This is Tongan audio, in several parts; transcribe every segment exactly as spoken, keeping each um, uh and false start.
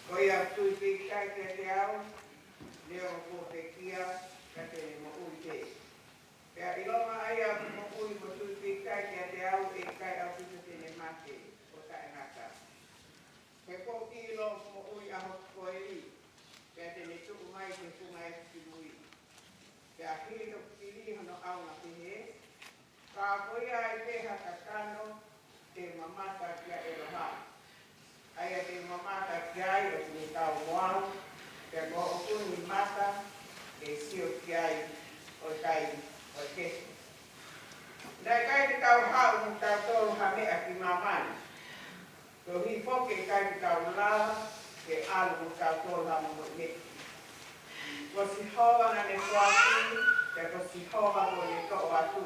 Ko ia ʻoku tui pīkitai kiate au, neongo kuo pekia, ka te ne moʻui pē. Pea ʻilonga ʻa ia ʻoku moʻui mo tui pīkitai kiate au, ʻe ʻikai ʻaupito te ne mate ʻo taʻengata. He ʻoku ou ʻilo ʻoku moʻui ʻa hoku koeli, pea te ne tuʻu mai ki he funga ʻeku kimui. Pea hili hoku fili hono ʻaonga pehē, ka ko ia ai pē ha kakano te u mamata ki ai ʻe loha. ʻA ia te u mamata ki ai ʻoku ne taumuʻa, pea ko hoku ni mata ʻe sio ki ai ʻo ʻikai ʻo kehe. Naʻe ʻikai te tau haʻu mo tautolu ha meʻa ki māmani. Koeʻuhi foki ʻe ʻikai te tau lava ke ʻalu mo tautolu ha momoʻi meʻa. Ko Sihova naʻa ne foaki, pea ko Sihova kuo ne toʻo atu.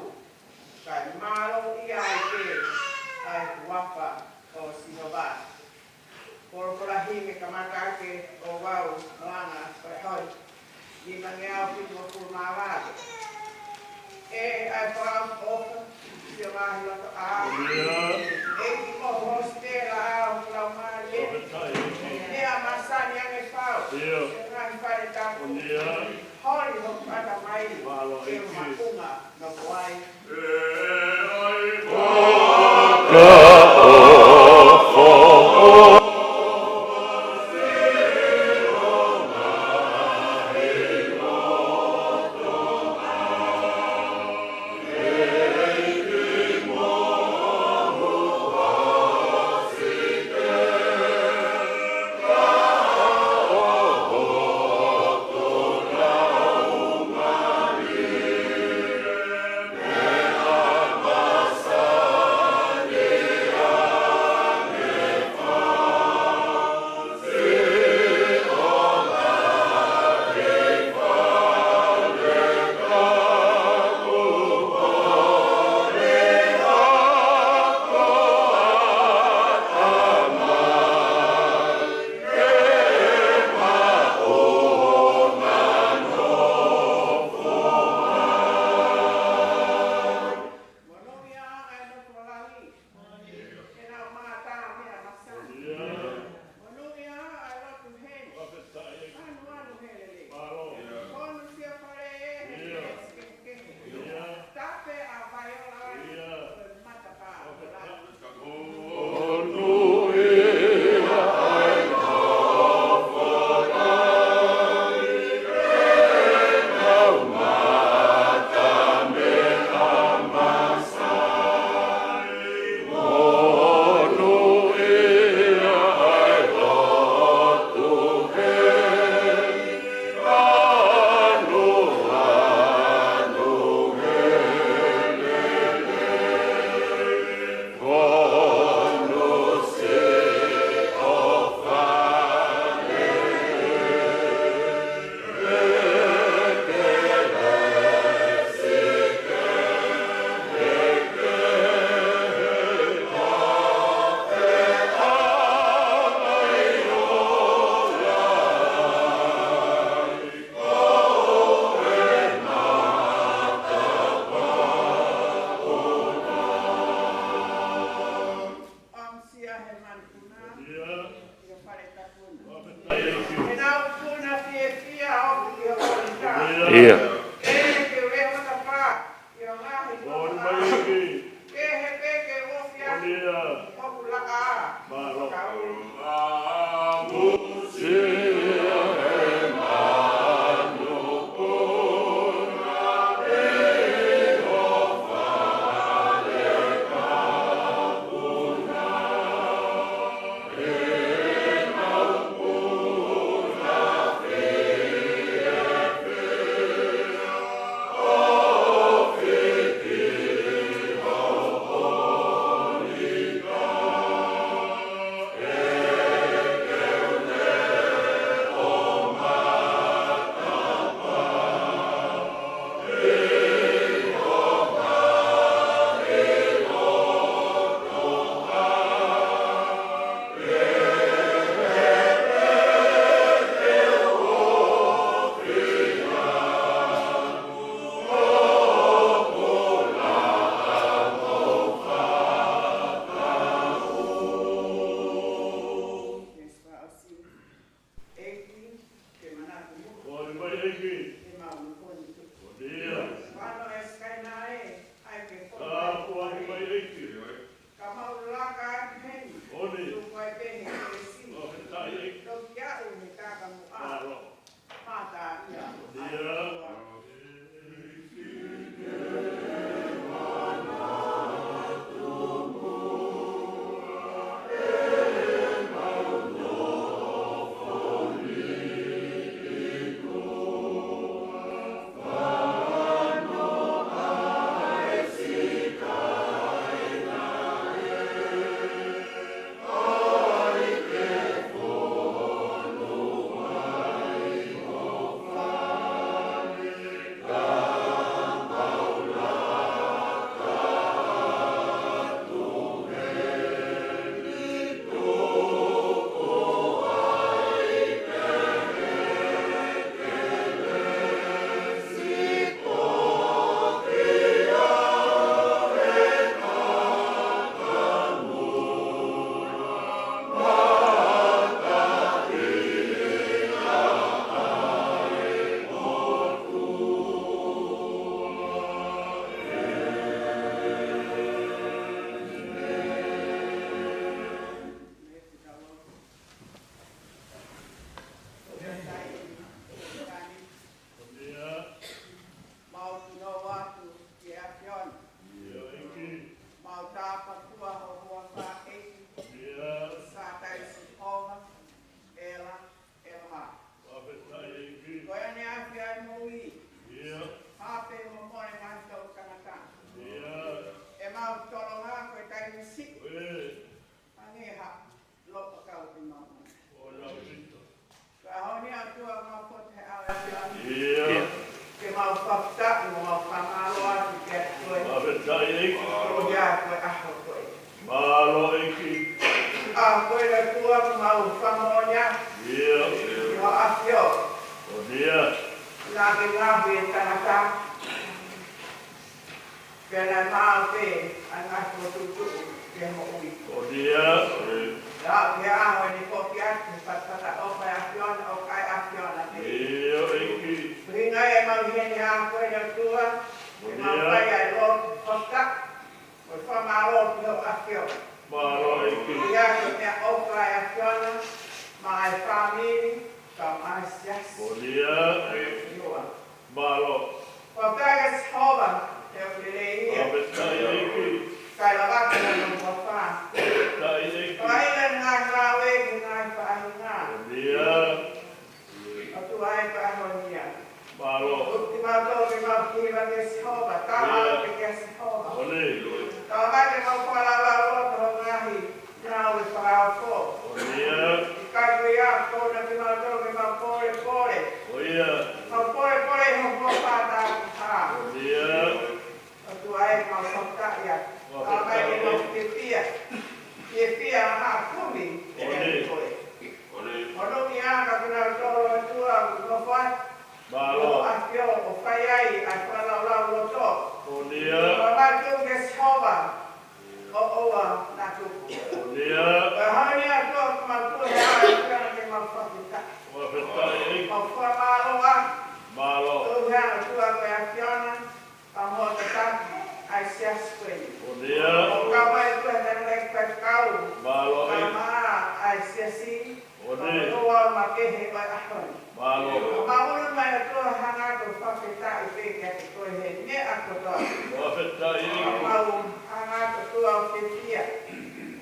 Kae mālō ia ai pē ʻa e huafa ʻo Sihova. Polokalama ne kamata ʻaki ʻo vau malanga ko e hoi. Nimangeau fitungofulu mā vale. ʻE ʻai pau ʻofa, sio ngaahi loto ʻā. ʻEiki mo hositela ʻa ʻoku lau mālie. ʻE a masani ange pau. Sio ngaahi fale tapu. Holi hoku ʻatamai. Ke makunga no kuai. Monūʻia ʻa e lotu ʻo langi. Ke nau mātā mei he masani. Monūʻia ʻa e lotu heni. Anuanu he lelei. Fonu sia fale ʻe he kehekehe. Tape ʻa Vaiola ʻi he matapā ʻo lava. ʻAmusia he manupuna, ʻi he fale tapuna. He naʻa ku puna fiefia ʻo ki ho kolita. ʻIo. Ke ke ue matapā, ʻi ho ngaahi matapā. Ke he pē ke uofia, hoku laʻā. Mālō. ʻAfio. ʻOku ʻikai ke ngaohi ʻe he tangata. Pea naʻe maʻu pē ʻa e ngaahi fokotuʻutuʻu ki he moʻui. ʻOku ʻikai. Pea ʻoku ʻi ai ʻa e ʻaho ni ko e kiate koe, fakaʻofa ʻe ʻAfiona, ʻoku ʻikai ʻAfiona pē. ʻIo, ʻEiki. Ringa e mau heni ʻa koe ʻe ʻOtua. ʻOku ʻikai. Mau fai ʻa e lotu fakatapu. Ko e fakamālō ki hoʻo ʻAfio. Mālō ʻEiki. ʻIo, ko e meʻaʻofa ʻa e ʻAfiona maʻa e fāmili, kae ʻumaʻā e siasi. ʻOku ʻikai. ʻIo. Mālō. Ko e pea ke Sihova, ʻe ʻoku lelei ia. Fakafetaʻi ʻEiki. Kae lava ke nau ʻofa. Fakafetaʻi ʻEiki. Ko e ʻai ʻa e ngaahi ngāue ki he ngaahi faʻahinga. ʻOku ʻikai. ʻOtua ē, ko e ʻaho ni ia. Mālō. ʻOku ʻikai ke mau hiva kia Sihova, tala ʻIo. atu kia Sihova. ʻOku ʻikai. Tala mai ke mau fakalaulauloto ho ngaahi ngāue fakaofo. ʻOku ʻikai. ʻIkai ko ia, ko na ke mau tō ke mau polepole. ʻOku ʻikai. Mau polepole ho huafa tāpuhā. ʻOku ʻikai. ʻOtua ē, mau fakataʻia. Mau fakataʻia. Tala mai ke mau fiefia. Fiefia ha kumi ʻOku ʻikai. ʻEiki koe. ʻOku ʻikai. Hono ʻia ka kinautolu ʻOtua ʻoku nofo atu. Mālō. Ko e ʻAfio ʻo fai ai ʻa e fakalaulauloto. ʻOku ʻikai. Ko e mātuku kia Sihova. ʻO ʻoua naʻa tuku. ʻOku ʻikai. Ko e ʻaho ni ʻOtua ʻoku mau tuʻu he ʻao ʻo e ʻAfiona ke mau fakafetaʻi. Fakafetaʻi. Mau fakamālō atu. Mālō. Tuʻu he ʻao ʻOtua ko e ʻAfiona. Pea mo e tataki ʻa e siasi ko eni. ʻOku ʻikai. ʻO kau mai ʻOtua he tangataʻeiki faifekau. Mālō ʻEiki. Kae ʻumaʻā ʻa e siasi. ʻOku ʻikai. Pea mo e ʻofa makehe ʻo e ʻaho ni. Mālō. Pea mau ʻunu mai ʻOtua hanga atu ʻo fakafetaʻi pē kiate koe he meʻa kotoa. Fakafetaʻi ʻEiki. Pea mau hanga atu ʻOtua ʻo fiefia.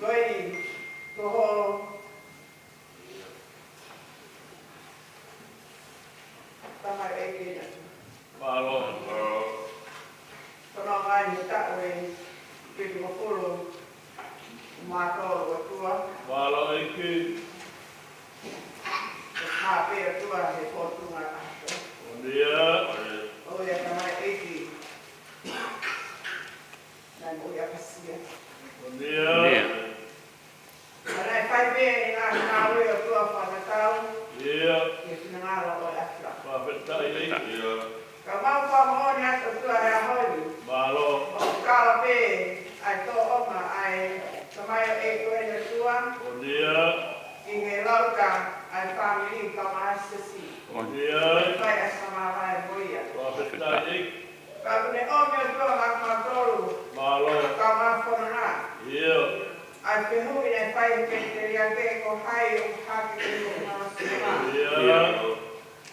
Ko eni, ko ho tamaioʻeiki ʻeni. Mālō. Ko hono ʻomai he taʻu ʻe fitungofulu mā tolu ʻOtua. Mālō ʻEiki. Māpē ʻOtua he fōtunga ʻaho. ʻOku ʻikai. ʻOku ʻikai tamaioʻeiki. Naʻe moʻui ʻakasia. ʻOku ʻikai. ʻOku ʻikai. Ka naʻe fai pē ʻene ngaahi ngāue ʻOtua fakatatau. ʻIo. Ki he finangalo ʻo e ʻAfiona. Fakafetaʻi ʻEiki. ʻIo. Ka mau fakamoʻoni atu ʻOtua he ʻaho ni. Mālō. ʻOku kala pē ʻa e tōʻonga ʻa e tamaioʻeiki ko eni ʻOtua. ʻOku ʻikai. ʻI he lauka ʻa e fāmili kae ʻumaʻā e siasi. ʻOku ʻikai. Fai ʻa e fakamāvae mo ia. Fakafetaʻi ʻEiki. Ka ʻoku ne ʻomi ʻOtua maʻa kimautolu. Mālō. Kae ʻumaʻā e fononga. ʻIo. ʻA e fehuʻi naʻe fai he pekiteriake ko hai ʻoku hake ki hoku māsima. ʻIo.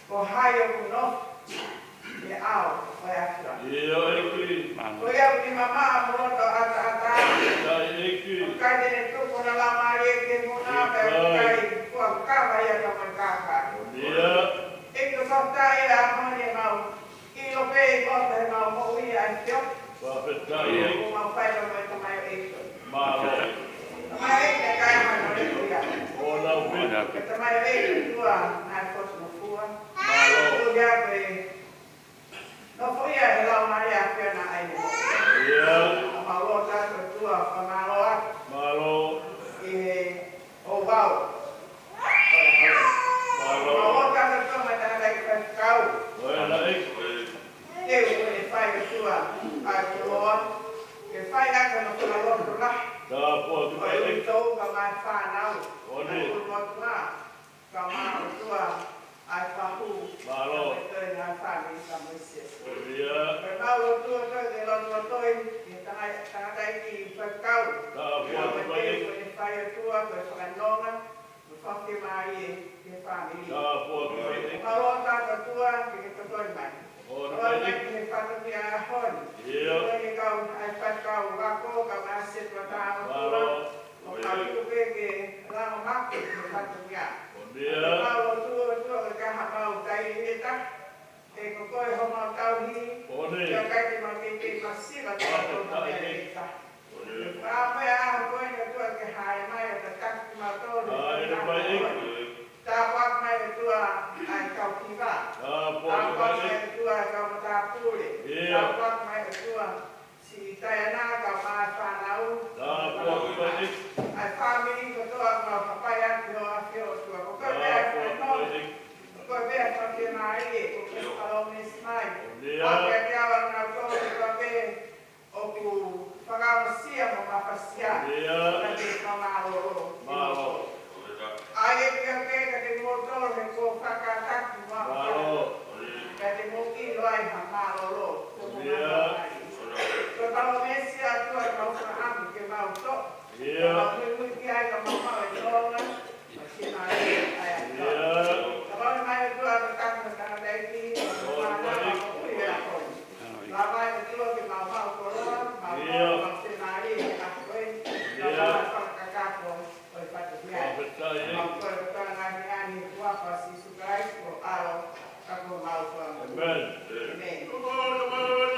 Ko hai ʻoku nofo he ʻao ʻo e ʻAfiona. ʻIo ʻEiki. Ko ia ʻoku ne mamaʻo mo loto ʻataʻatā. ʻIo ʻEiki. ʻOku ʻikai te ne tuku hona laumālie ki he muna pea ʻoku ʻikai. ʻIkai. Fuakava ia ʻe ha taha mo e kakai. ʻIo. ʻEiki ko e fakafetaʻi ʻa e ʻaho ni ʻemau ʻilo pē ʻi loto heʻemau moʻui ʻa e ʻAfiona. Fakafetaʻi. ʻOku mau fai pea mo e tamaioʻeiki. Mālō. Tamaioʻeiki ʻikai hano leʻo ia. ʻO nau pē. Ko e tamaioʻeiki ʻOtua naʻe fotungofua. Mālō. ʻOku ʻikai ko e nofo ia he laumālie ʻa e ʻAfiona ʻa ʻene moʻui. ʻIo. ʻOku mau lotu atu ʻOtua fakamālō atu. Mālō. ʻI he ʻOku mau. Mālō. Mau ʻoatu ʻOtua mo e tangataʻeiki faifekau. ʻOku ʻikai. Ke u ne fai ʻOtua ʻa e koloa. Ke fai ʻaki hono fakalotolahi. Tāpuaki mai ʻEiki. Ko e ʻuhi ʻoku mau fānau. ʻOku ʻikai. Ka mau ʻOtua mo e ʻOtua ʻa e fahu. Mālō. Mo e toe ngaahi fāmili ka mo e siasi. ʻOku ʻikai. Pea mau lotu ʻOtua ke lotolotoi, ki he tanga-, tangataʻeiki faifekau. Tāpuaki mai ʻEiki. Pea mo e toe fai ʻOtua, ko e fakanonga, mo e fakafiemālie, ki he fāmili. Tāpuaki mai ʻEiki. Mau lotu atu ʻOtua, ke ke tokoni mai. ʻOku ʻikai. Tokoni mai ki he fatongia ʻaho ni. ʻIo. Tokoni ki he kau, ʻa e faifekau ako, kae ʻumaʻā e setuata ʻOtua. Mālō. ʻOku ʻikai. Mau tuku pē ke lango maku ki he fatongia. ʻOku ʻikai. Mau lotu ʻOtua ke ʻi ai haʻamau taimi ʻe taha. He ko koe homau tauhi. ʻOku ʻikai. ʻIkai te mau kei masiva. ʻOku ʻikai. Ke mau tauhi ʻe taha. ʻOku ʻikai. Pea mo e ʻaho ko eni ʻOtua ke hāʻele mai ʻo tataki kimautolu. Hāʻele mai ʻEiki. Tāpuaki mai ʻOtua ʻa e kau hiva. Tāpuaki mai. Tāpuaki mai ʻOtua ʻa e kau matāpule. ʻIo. Tāpuaki mai ʻOtua siʻi Taiana kae ʻumaʻā e fānau. Tāpuaki mai ʻEiki. ʻA e fāmili kotoa mau hapai atu ki hoʻo ʻAfio ʻOtua. Ko koe pē ʻa e fononga. Tāpuaki mai ʻEiki. Sīsū Kalaisi ko e ʻAlo, ka ko homau Fakamoʻui. ʻĒmeni. ʻĒmeni.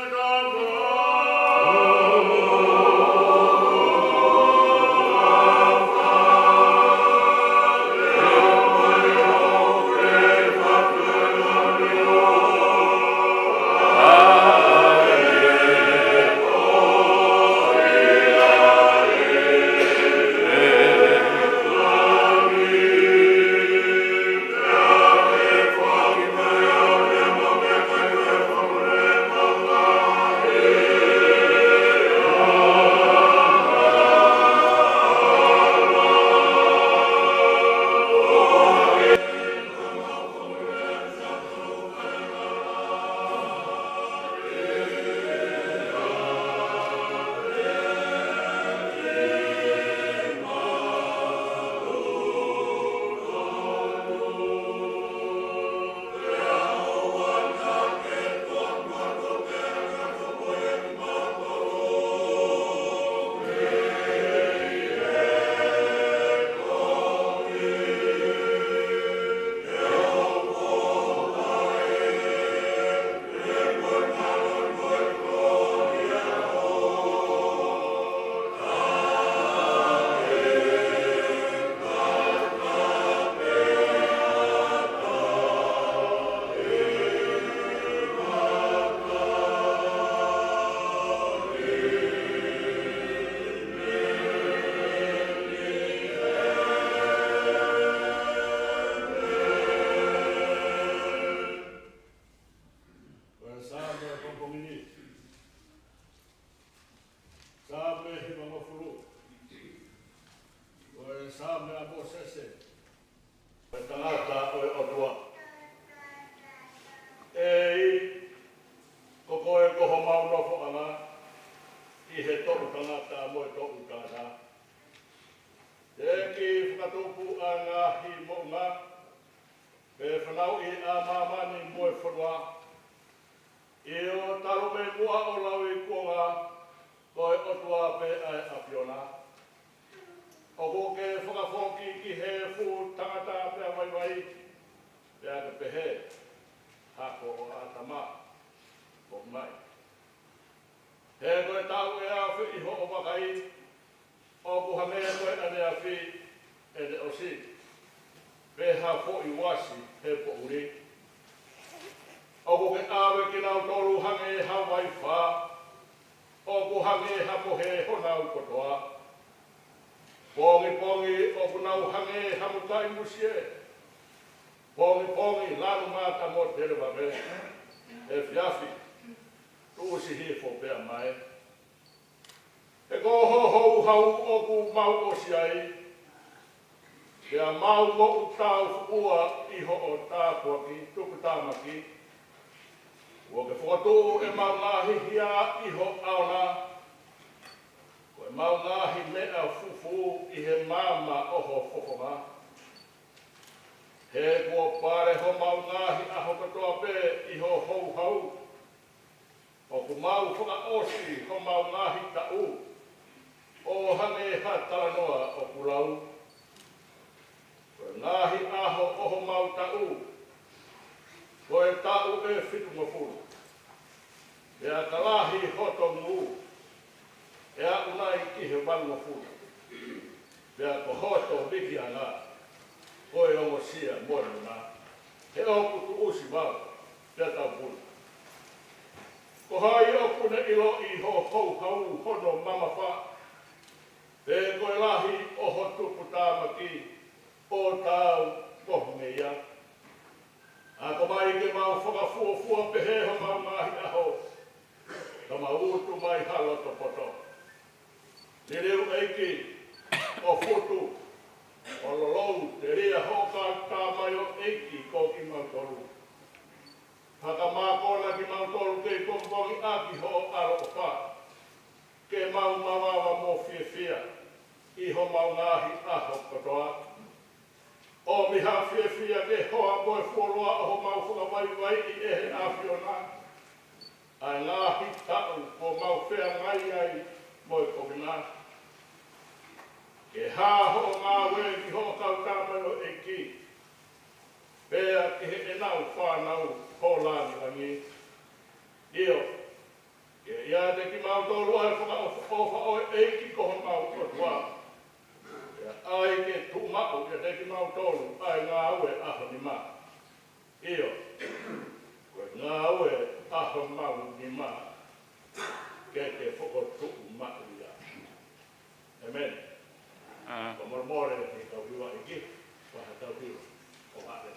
Ko e Saame ʻo e pongipongi ni, Saame hivangofulu. Ko e Saame ʻa Mōsese, ko e tangata ʻo e ʻOtua. ʻEiki, ko koe ko homau nofoʻanga ʻi he toʻu tangata mo e toʻu tangata. Teʻeki fakatupu ʻa e ngaahi moʻunga, pe fanauʻi ʻa māmani mo e fonua. ʻIo, talu mei muʻa ʻo lauikuonga, ko e ʻOtua pē ʻa e ʻAfiona. ʻOku ke fakafoki ki he fuʻu tangata pea vaivai, pea ke pehē, Hako ʻo ʻĀtama, foki mai. He ko e taʻu ʻe afe ʻi hoʻo vakai, ʻoku hangē ko e ʻaneafi ʻene ʻosi, pe ha foʻi uasi he poʻuli. ʻOku ke ʻave kinautolu hangē ha vaifā, ʻoku hangē ha mohe honau kotoa. Pongipongi ʻoku nau hangē ha mukai musie, pongipongi lanu mata mo televave, efiafi tuʻusi hifo pea mae. He ko ho houhau ʻoku mau ʻosi ai, pea mau moʻutāufua ʻi hoʻo tāpuaki tukutāmaki. Kuo ke fokotuʻu ʻemau ngaahi hia ʻi ho ʻao na, ko ʻemau ngaahi meʻa fufū ʻi he maama ʻo ho fofonga. He kuo pale homau ngaahi ʻaho kotoa pē ʻi ho houhau. ʻOku mau fakaʻosi homau ngaahi taʻu ʻo hangē ha talanoa ʻoku lau. Ko e ngaahi ʻaho ʻo homau taʻu, ko e taʻu ʻe fitungofulu. Pea ka lahi hoto ngū, ʻe aʻu nai ki he valungofulu. Pea ko hoto vikiʻanga, ko e ongosia mo e muna, he ʻoku tuʻusi vao, pea taupuna. Ko hai ʻoku ne ʻiloʻi ho houhau hono mamafa, pe ko e lahi ʻo ho tukutāmaki ʻo taau ko ho ngeia? Ako mai ke mau fakafuofua pehē homau ngaahi ʻaho, ka mau utu mai ha loto poto. Liliu ʻEiki, ʻo futu, ʻo lolou telia hoʻo kautaha mai ʻo ʻEiki ko kimautolu. Fakamākona kimautolu kei pongipongi ʻaki hoʻo ʻaloʻofa, ke mau mavava mo fiefia ʻi homau ngaahi ʻaho kotoa. ʻOmi ha fiefia ke hoa mo e fuoloa ʻo homau fakavaivaiʻi ʻe he ʻAfiona ʻa e ngaahi taʻu kuo mau feangai ai mo e kovinānite. Ke hā hoʻo ngāue ki hoʻo kautaha mai ʻo ʻEiki, pea ki heʻenau fānau ho langilangi. ʻIo, ke ʻiate kimautolu ʻa e fakaʻofoʻofa ʻo e ʻEiki ko homau ʻOtua, pea ʻai ke tuʻu maʻu ʻiate kimautolu ʻa e ngāue ʻa ho nima. ʻIo, ko e ngāue ʻa homau nima, ke ke fokotuʻu maʻu ia. ʻĒmeni. ʻĀ. Ko e molemole ʻi he tau hiva ʻEiki, ko ha tau hiva ʻo haʻe.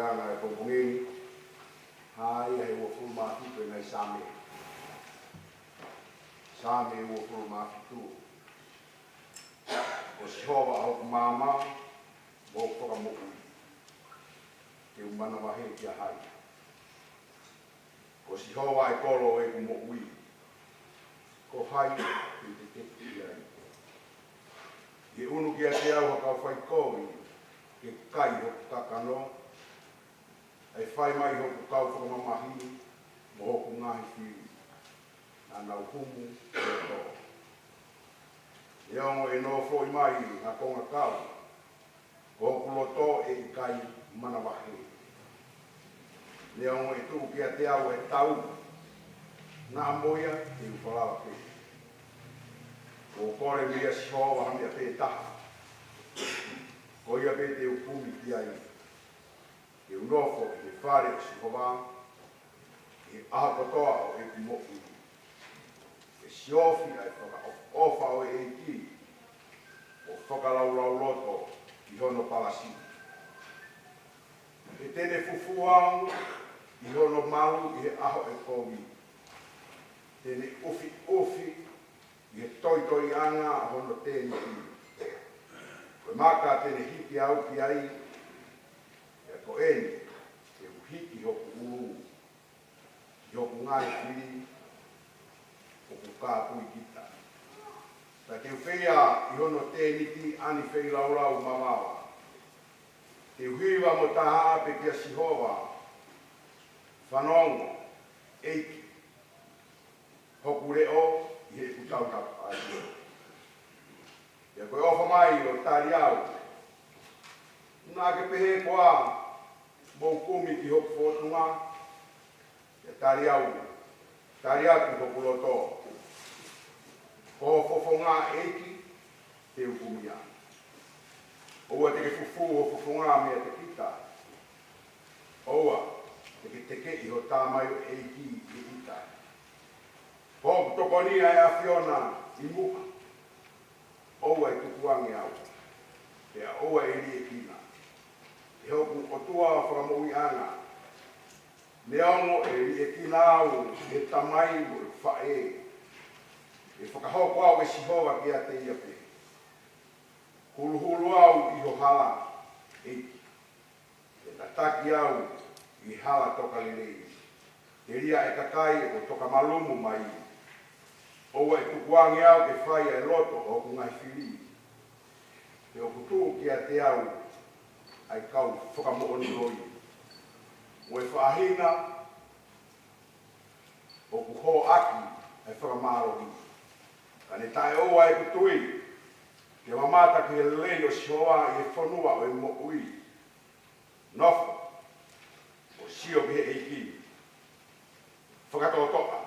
Anga e pongipongi ni, hā ia he uofulu mā fitu ʻa e ngaahi Saame. Saame uofulu mā fitu. Ko Sihova ʻa hoku maama, mo hoku fakamoʻui. Te u manavahē kia hai? Ko Sihova ʻa e kolo ʻo ʻeku moʻui. Ko hai te u tekeʻi ai? ʻI he ʻunu kiate au ha kau faikovi ke kai hoku kakano, ʻa e fai mai hoku kau fakamamahi mo hoku ngaahi fili, naʻa nau humu ki loto. Neongo ʻe nofoʻi mai ha kongakau, ko hoku loto ʻe ʻikai manavahē. Neongo ʻe tuʻu kiate au ʻa e tau, naʻa mo ia te u falala pē. Kuo u kole meia Sihova ha meʻa pē taha, ko ia pē te u kumi ki ai. Te u nofo ʻi he fale ʻo Sihova ʻi he ʻaho kotoa ʻo ʻeku moʻui. Ke siofi ʻa e fakaʻofoʻofa ʻo e ʻEiki, ʻo fakalaulauloto ʻi hono palasi. He te ne fufū au ʻi hono malu ʻi he ʻaho ʻo e kovi. Te ne ʻufiʻufi ʻi he toitoiʻanga ʻo hono tēniti. Ko e maka te ne hiki au ki ai, pea ko eni te u hiki hoku ʻulu ʻi hoku ngaahi fili ʻoku kāpui kita. Pea te u feia ʻi hono tēniti ʻa e feilaulau mamafa. Te u hiva mo taha pē kia Sihova, fanongo, ʻEiki, hoku leʻo ʻi heʻeku tautapa ai. Pea ko e ʻofa mai ʻo tali au. Naʻa ke pehē koā, mou kumi ki hoku fōtunga? Pea tali au, tali atu hoku loto, ko ho fofonga, ʻEiki, te u kumi ia. ʻOua te ke fufū ho fofonga meiate kita. ʻOua te ke tekeʻi ho tamaioʻeiki ʻi he ʻita. Ko hoku tokoni ʻa e ʻAfiona ʻi muʻa. ʻOua ʻe tukuange au, pea ʻoua ʻe liʻekina, ʻe hoku ʻOtua fakamoʻuiʻanga. Neongo ʻe liʻekina au ʻe he tamai mo e faʻē, ʻe fakahoko au ʻe Sihova kiate ia pē. Huluhulu au ʻi ho hala, ʻEiki. Ke tataki au ʻi he hala tokalelei. Telia ʻa e kakai ʻoku tokamalumu mai. ʻOua ʻe tukuange au ke fai ʻa e loto ʻo hoku ngaahi fili. He ʻoku tuʻu kiate au ʻa e kau fakamoʻoni loi, mo e faʻahinga ʻoku hōʻaki ʻa e fakamālohi. Ka ne taʻeʻoua ʻeku tui, ke mamata ki he lelei ʻo Sihova ʻi he fonua ʻo e moʻui. Nofo, ʻo sio ki he ʻEiki. Fakatotoʻa,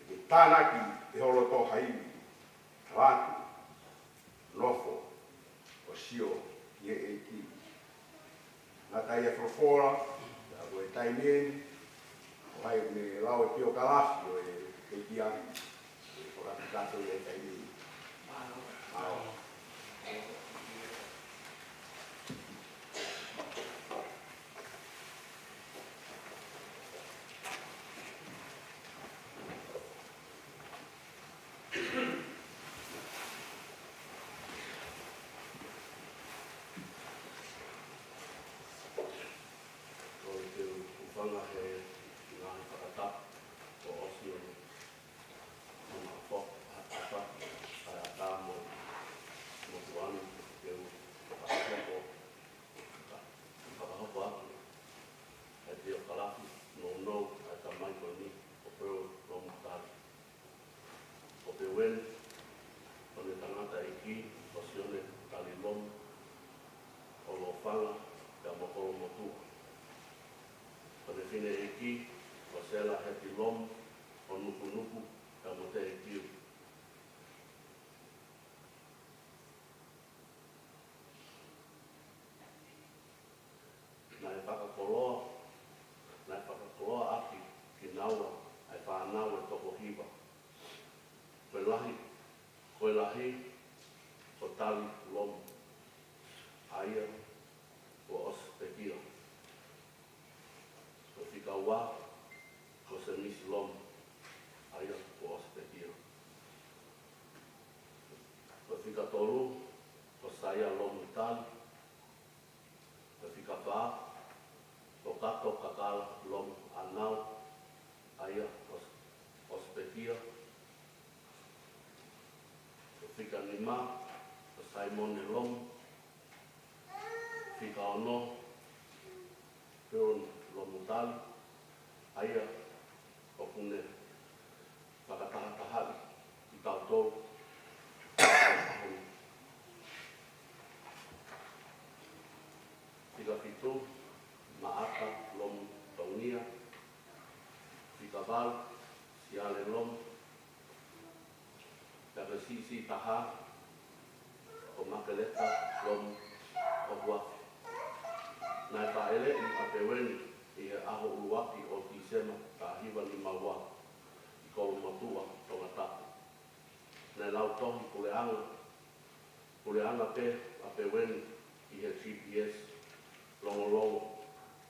ke tānaki ʻe ho loto ha ivi. Tala atu, nofo, ʻo sio ki he ʻEiki. Ngata ʻi he folofola, ka ko e taimi eni, ʻoku ʻi ai e lau ʻo e piokalafi ʻo e ʻEiki ʻi he fakatato ʻi he taimi ni. Mālō. Ko e te u hūfanga he ngaahi fakatapu kuo ʻosi ʻo e ngaahi fo-, ha-, ha-, ha-, ha-, ha-, mo, mo tuanu, te u fakahoko, fakahoko atu ʻa e piokalafi nounou ʻa e tamai ko eni, ʻo Peule Lomu Tali. Ko Peueli, ko ʻene tangataʻeiki ko Sione Tali Lomu, ʻo Lofanga pea mo Kolomotuʻa. Ko ʻene fineʻeiki ko Sela Hepi Lomu, ʻo Nukunuku pea mo Teʻekiu. Naʻe fakakoloa, naʻe fakakoloa ʻaki kinaua ʻa e fānau ʻe toko hiva. Ko e lahi, ko e lahi, ko Tali Lomu, ʻa ia kuo ʻosi pekia. ua, ko Semisi Lomu, ʻa ia ko ʻOsipētia. Ko e fika tolu, ko Saia Lomu Tali. Ko e fika fā, ko Kato Kakala Lomu ʻAnau, ʻa ia ko ʻOs-, ʻOsipētia. Ko e fika nima, ko Saimone Lomu. Fika ono, Peron Lomu Tali, ʻa ia ʻoku ne fakatahatahaʻi kitautolu. Fika fitu, Maʻata Lomu Tongia. Fika valu, Siale Lomu. Pea ko e siʻisiʻi taha, ko Makeleta Lomu ʻOhuafi. Naʻe fāʻeleʻi ʻa Peweni ʻi he ʻaho ʻuluaki ʻo Tīsema taha hiva nima ua ʻi Kolomotuʻa, Tongatapu. Naʻe lautohi puleʻanga, puleʻanga pē ʻa Peweni ʻi he G P S Longolongo,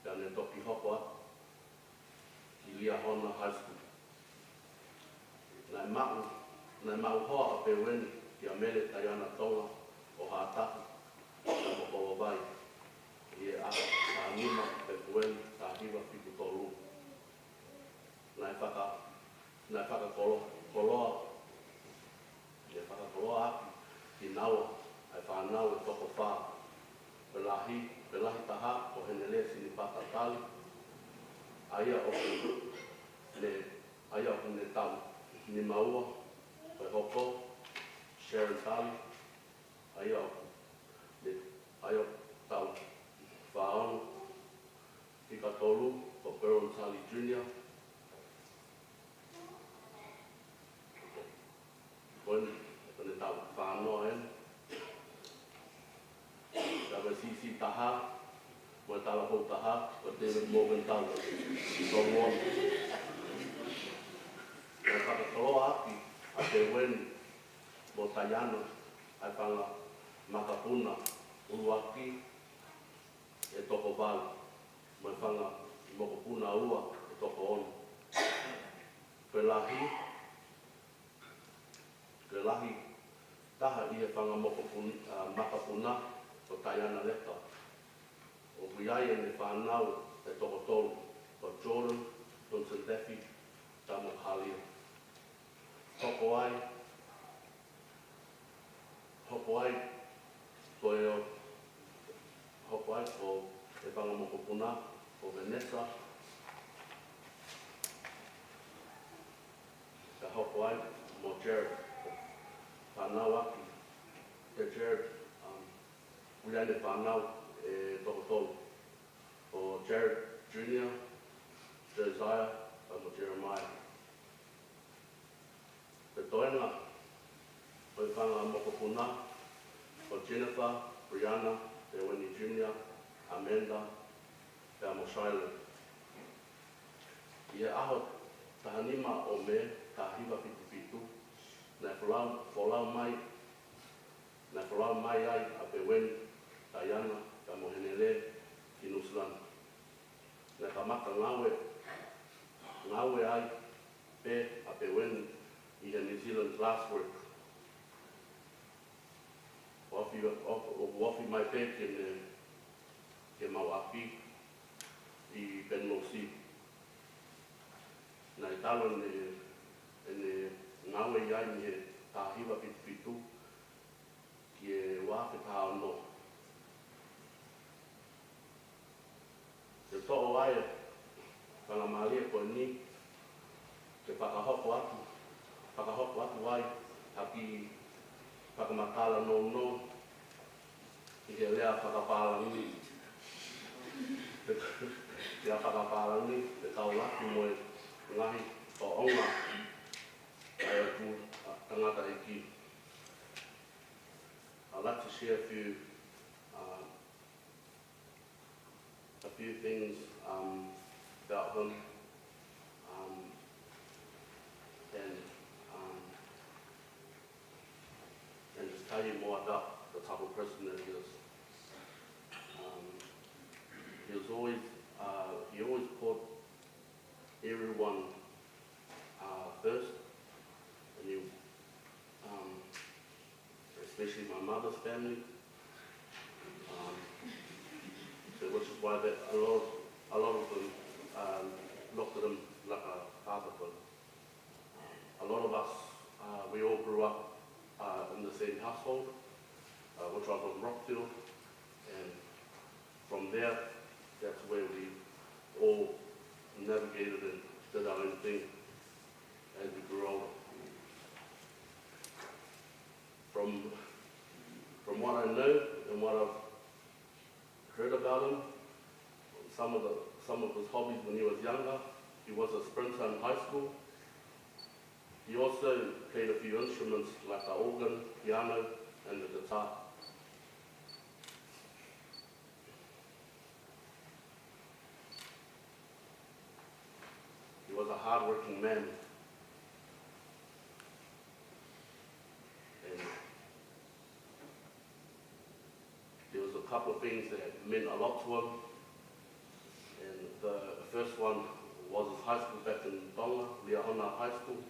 pea ne toki hoko atu ki Liahona High School. Naʻe maʻu, naʻe maʻu hoa ʻa Peweni kia Mele Taiana Tonga ʻo Hātaki, pea mo Kolovai, ʻi he ʻaho taha nima Pepueli taha hiva fitu tolu. Naʻe faka-, naʻe fakakolo-, koloa, naʻe fakakoloa ʻaki kinaua ʻa e fānau ʻe toko fā. Ko e lahi, ko e lahi taha, ko Henele Sinipata Tali, ʻa ia ʻoku ne, ʻa ia ʻoku ne taʻu nima ua. Ko e hoko, Sharon Tali, ʻa ia ʻoku ne, ʻa ia ʻoku taʻu fā ono. Fika tolu, ko Peron Tali Junior. Ko eni, ko eni taʻu fā noa eni. Pea ko e siʻisiʻi taha, mo e talavou taha, ko David Morgan Tali, tolu ono. Naʻe fakakoloa ʻaki ʻa Peweni mo Taiana ʻa e fanga makapuna ʻuluaki ʻe toko valu, mo e fanga mokopuna ua ʻe toko ono. Ko e lahi, ko e lahi taha ʻi he fanga mokopun-, ʻa, makapuna ko Taiana Leka. ʻOku ʻi ai ʻene fānau ʻe toko tolu, ko Jordan, Johnson Daffy, pea mo Kalia. Hoko ai, hoko ai ko e, hoko ai ko e fanga mokopuna, ko Vanessa, pea hoko ai mo Jared, fānau ʻaki ʻe Jared, um, ʻoku ʻi ai ʻene fānau ʻe toko tolu, ko Jared Junior, Josiah, pea mo Jeremiah. Ko e toenga ʻo e fanga mokopuna, ko Jennifer, Brianna, Peweni Junior, Amanda, pea mo Shylon. ʻI he ʻaho taha nima ʻo Mē, taha hiva fitu fitu, naʻe folau, folau mai, naʻe folau mai ai ʻa Peweni, Taiana, pea mo Henele ki Nuʻusila. Naʻe kamata ngāue, ngāue ai pē ʻa Peweni ʻi he New Zealand Glassworks. ʻOku ofi, ʻoku, ʻoku ofi mai pē ke ne, ke mau ʻapi ʻi Penrose. Naʻe talu ʻene, ʻene ngāue ia ʻi he taha hiva fitu fitu ki he ua afe taha ono. Ke toʻo ai e faingamālie ko eni ke fakahoko atu, fakahoko atu ai ha kiʻi fakamatala nounou ʻi he lea fakapālangi. Lea fakapālangi, ke kau lahi mo e ngaahi tōʻonga ʻa e ʻOtua tangataʻeiki. I'd like to share a few, uh, a few things, um, about him, um, and, um, and just tell you more about the type of person that he is. Um, he was always, uh, he always caught everyone uh, first, and you, um, especially my mother's family. Um, so which is why that a lot, a lot of them um, looked at him like a father figure. A lot of us, uh, we all grew up uh, in the same household, uh, which was in Rockfield, and from there, that's where we all navigated and did our own thing as we grew older. From, from what I know and what I've heard about him, some of the, some of his hobbies when he was younger, he was a sprinter in high school. He also played a few instruments like the organ, piano, and the guitar. He was a hard-working man. And there was a couple of things that meant a lot to him. And the first one was his high school back in Tonga, Liahona High School,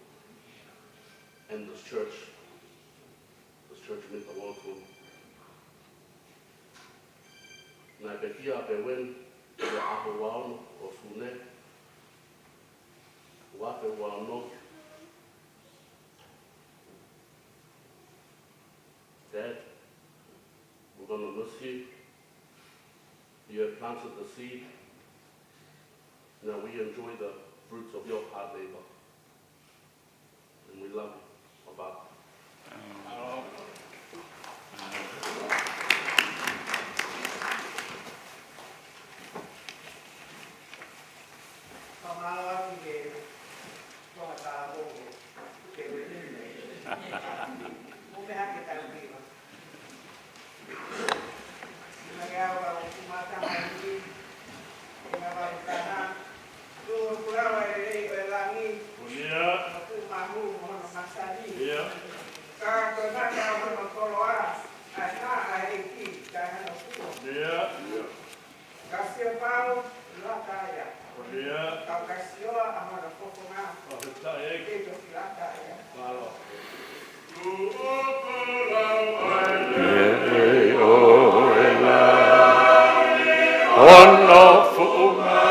and this church. This church meant the world to him. Naʻe pekia ʻa Peweni ʻi he ʻaho ua ono ʻo Sune, ua afe ua ono. Dad, we're gonna miss you. You have planted the seed. Now we enjoy the fruits of your hard labor. And we love you, Papa. Ia. Ia. Ia. Ia. Ka sioa ʻa hono fofonga. ʻOku ʻikai ke ʻi ai. Mālō. Ia, ʻe ʻo e la, hono fofonga.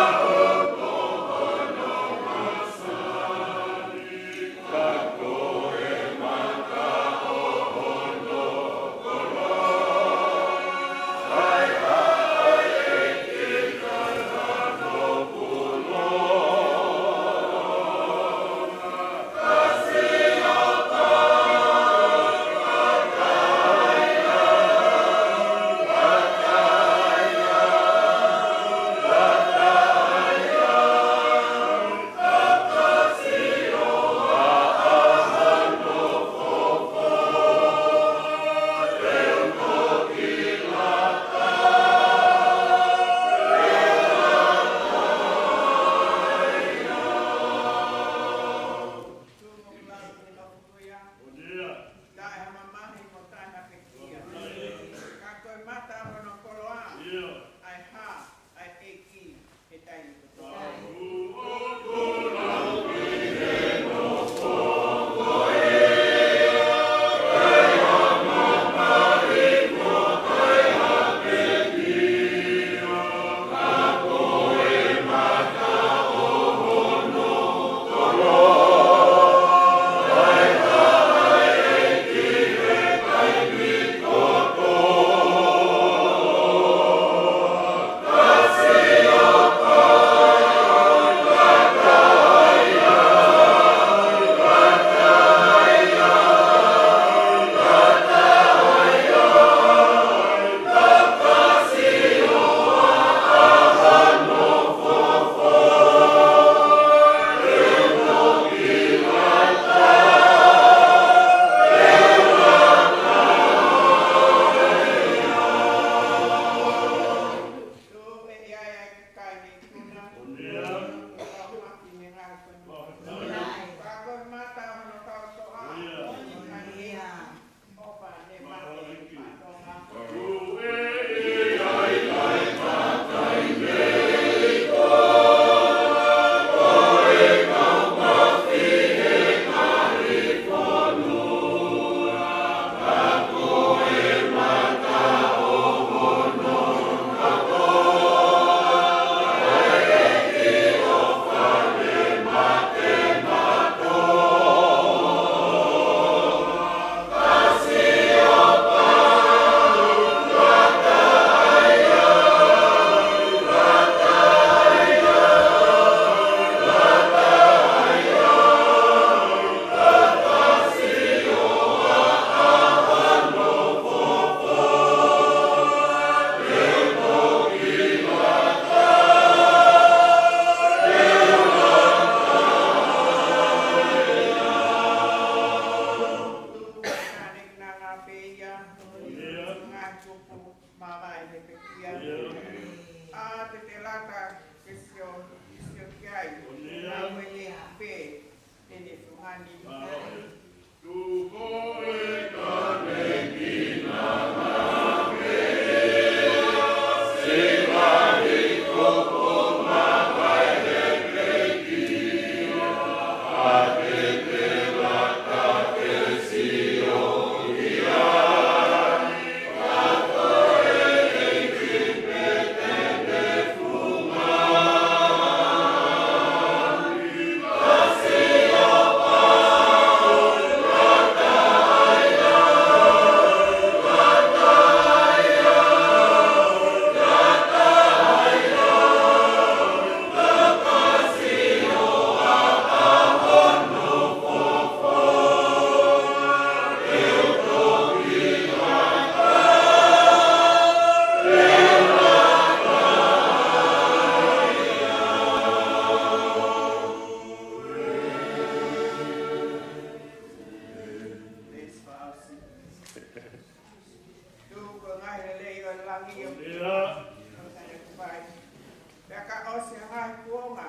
Konga.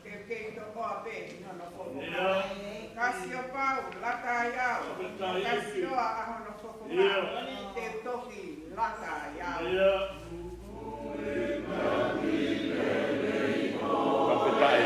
Ke kei tokoa pē ʻi hono fofonga. Kasi ʻo pau, lata ai au. Kasi ʻo ʻa hono fofonga. Te toki lata ai au. Fakafetaʻi.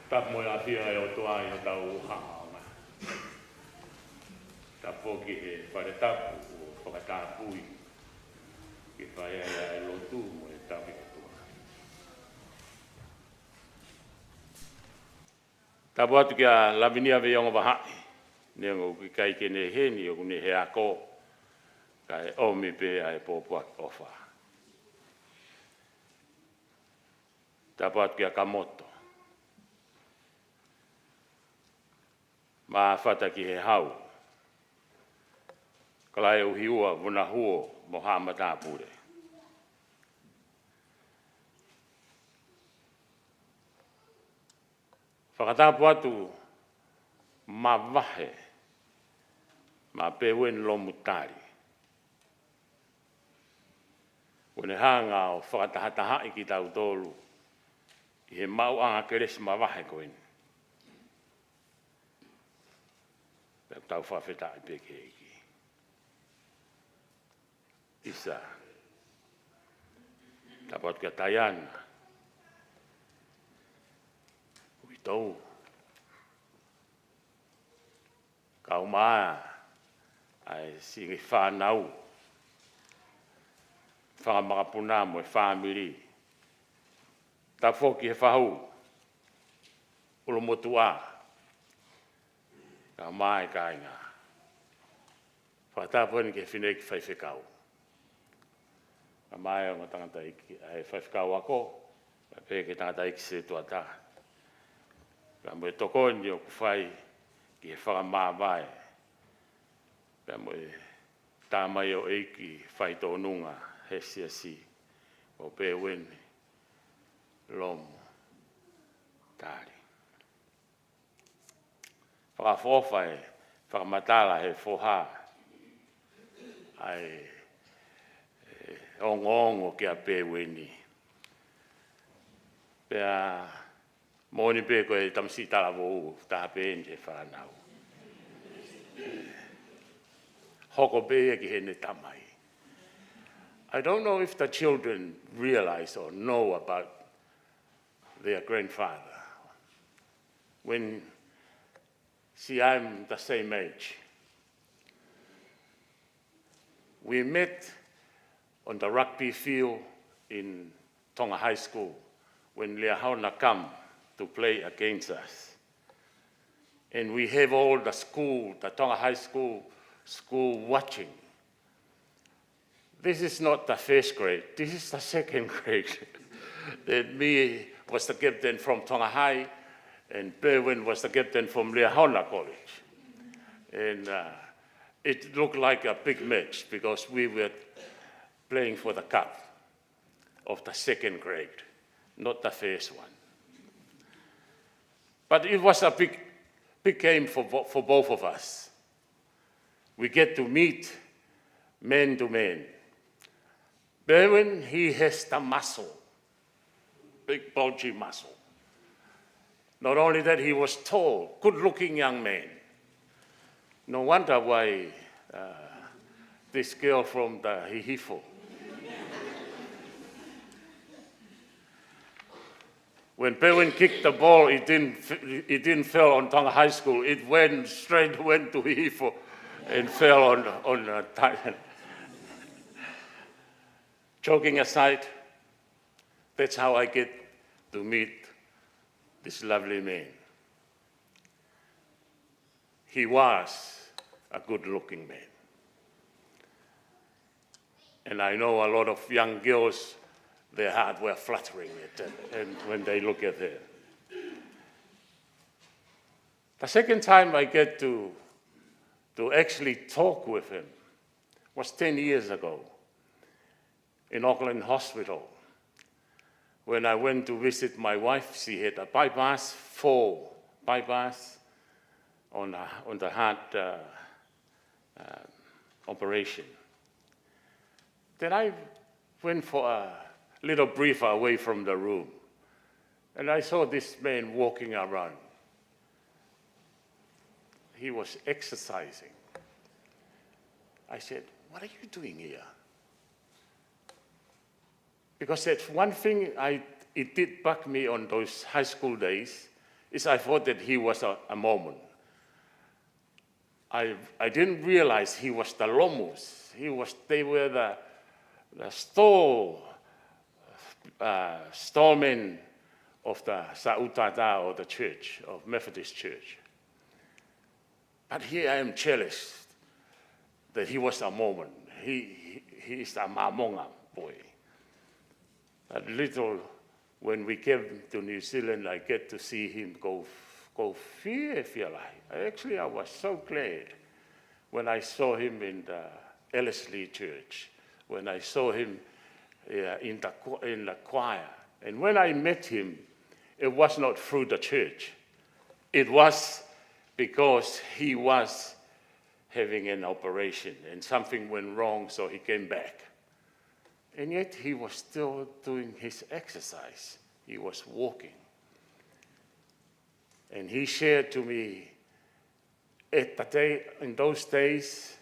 Tapu mo e ʻafio ʻa e ʻOtua ʻi hotau ʻaonga. Tapu ki he fale tapu ʻoku fakatapui ke fai ai ʻa e lotu mo e tauhi ʻOtua. Tapu atu kia Lavinia Veiongo Vahaʻi, neongo ʻoku ʻikai ke ne ʻi heni, ʻoku ne ʻi he ako, kae ʻomi pē ʻa e pōpoaki ʻofa. Tapu atu kia Kamoto. Mafata ki he hau. Kalaeuhiua, Vunahuo, mo Haʻa Matāpule. Fakatapu atu mavahe maʻa Peuveni Lomutali. ʻOku ne hanga ʻo fakatahatahaʻi kitautolu ʻi he maʻuʻanga kelesi mavahe ko eni. Pea tau fakafetaʻi pē ki he ʻEiki. ʻIsa. Tapu atu kia Taiana. Uitou. Kau mai ʻa e siʻi fānau, fanga makapuna mo e fāmili. Tapu foki he fahu, ʻulumotuʻa. Kau mai kāinga. Fakatapu eni ki he fineʻeiki faifekau. Kau mai ʻa e tangataʻeiki, ʻa e faifekau ako, pea pehē ki he tangataʻeiki sētuata. Pea mo e tokoni ʻoku fai ki he fakamāvae. Pea mo e tamaioʻeiki faitōnunga he siasi ʻo Peuveni Lomutali. Fakaʻofoʻofa e fakamatala he foha ʻa e, e, ongoongo kia Peuveni. Pea moʻoni pē ko e tamasiʻi talavou, taha pē eni he fānau. Hoko pē ia ki heʻene tamai. I don't know if the children realize or know about their grandfather. When, see, I'm the same age. We met on the rugby field in Tonga High School when Liahona come to play against us. And we have all the school, the Tonga High School, school watching. This is not the first grade, this is the second grade. Then me was the captain from Tonga High, and Peuveni was the captain from Liahona College. And, uh, it looked like a big match because we were playing for the cup of the second grade, not the first one. But it was a big, big game for bo-, for both of us. We get to meet man to man. Peuveni, he has the muscle, big bulgy muscle. Not only that, he was tall, good-looking young man. No wonder why, uh, This girl from the Hihifo. When Berwin kicked the ball, it didn't, f- it didn't fell on Tonga High School. It went straight, went to Hihifo and fell on, on uh, Thailand. Joking aside, that's how I get to meet this lovely man. He was a good-looking man. And I know a lot of young girls, their heart were fluttering at that, and when they look at her. The second time I get to, to actually talk with him was ten years ago in Auckland Hospital. When I went to visit my wife, she had a bypass, four bypass on, a, on the heart uh, uh, operation. Then I went for a little breather away from the room, and I saw this man walking around. He was exercising. I said, "What are you doing here?" Because that's one thing I, it did bug me on those high school days, is I thought that he was a, a Mormon. I, I didn't realize he was the Lomus. He was, they were the, the store, uh, storemen of the Sa'utata or the church, of Methodist Church. But here I am jealous that he was a Mormon. He, he, he is a Mamonga boy. But little, when we came to New Zealand, I get to see him go, go fie, fie lahi. Actually, I was so glad when I saw him in the Ellerslie Church, when I saw him uh, in, the, in the choir. And when I met him, it was not through the church. It was because he was having an operation and something went wrong, so he came back. And yet he was still doing his exercise. He was walking. And he shared to me, at the day, in those days,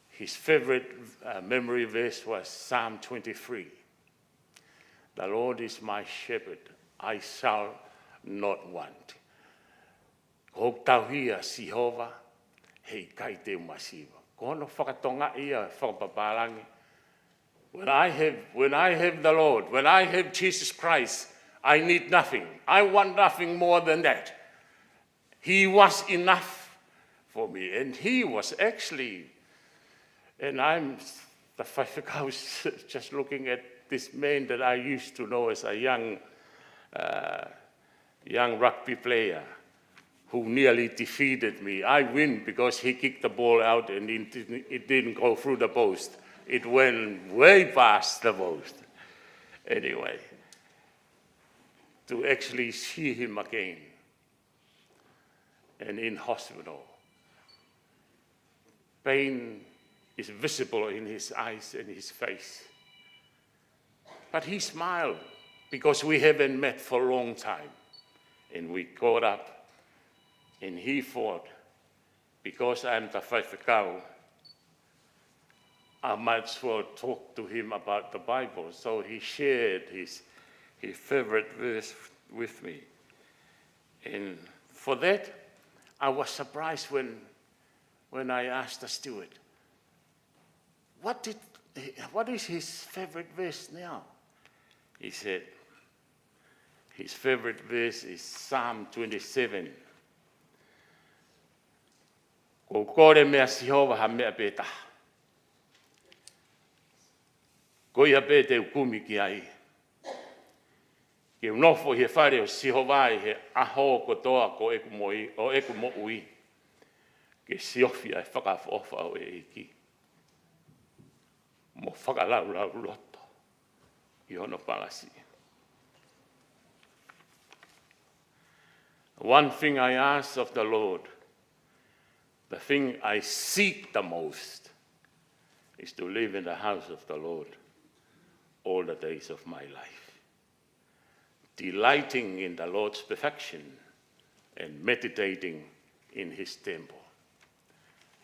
his favorite uh, memory verse was Psalm twenty-three. "The Lord is my shepherd, I shall not want." Ko hoku tauhi ʻa Sihova, heʻikai te u masiva. Ko hono fakatonga ia fakapapālangi. When I have, when I have the Lord, when I have Jesus Christ, I need nothing. I want nothing more than that. He was enough for me. And he was actually, and I'm the faifekau just looking at this man that I used to know as a young, uh, young rugby player who nearly defeated me. I win because he kicked the ball out and it didn't, it didn't go through the post. It went way past the post. Anyway, to actually see him again and in hospital. Pain is visible in his eyes and his face. But he smiled because we haven't met for a long time. And we caught up and he thought, because I'm the faifekau, I might as well talk to him about the Bible. So he shared his, his favorite verse with me. And for that, I was surprised when, when I asked the steward, "What did, what is his favorite verse now?" He said, his favorite verse is Psalm twenty-seven. "Ko u kole mei a Sihova ha meʻa pē taha. Ko ia pē te u kumi ki ai. Ke u nofo ʻi he fale ʻo Sihova ʻi he ʻaho kotoa ʻo ʻeku moʻui, ʻo ʻeku moʻui. Ke siofi ʻa e fakaʻofoʻofa ʻo e ʻEiki mo fakalaulauloto ʻi hono palasi." One thing I ask of the Lord, the thing I seek the most, is to live in the house of the Lord all the days of my life, delighting in the Lord's perfection and meditating in his temple.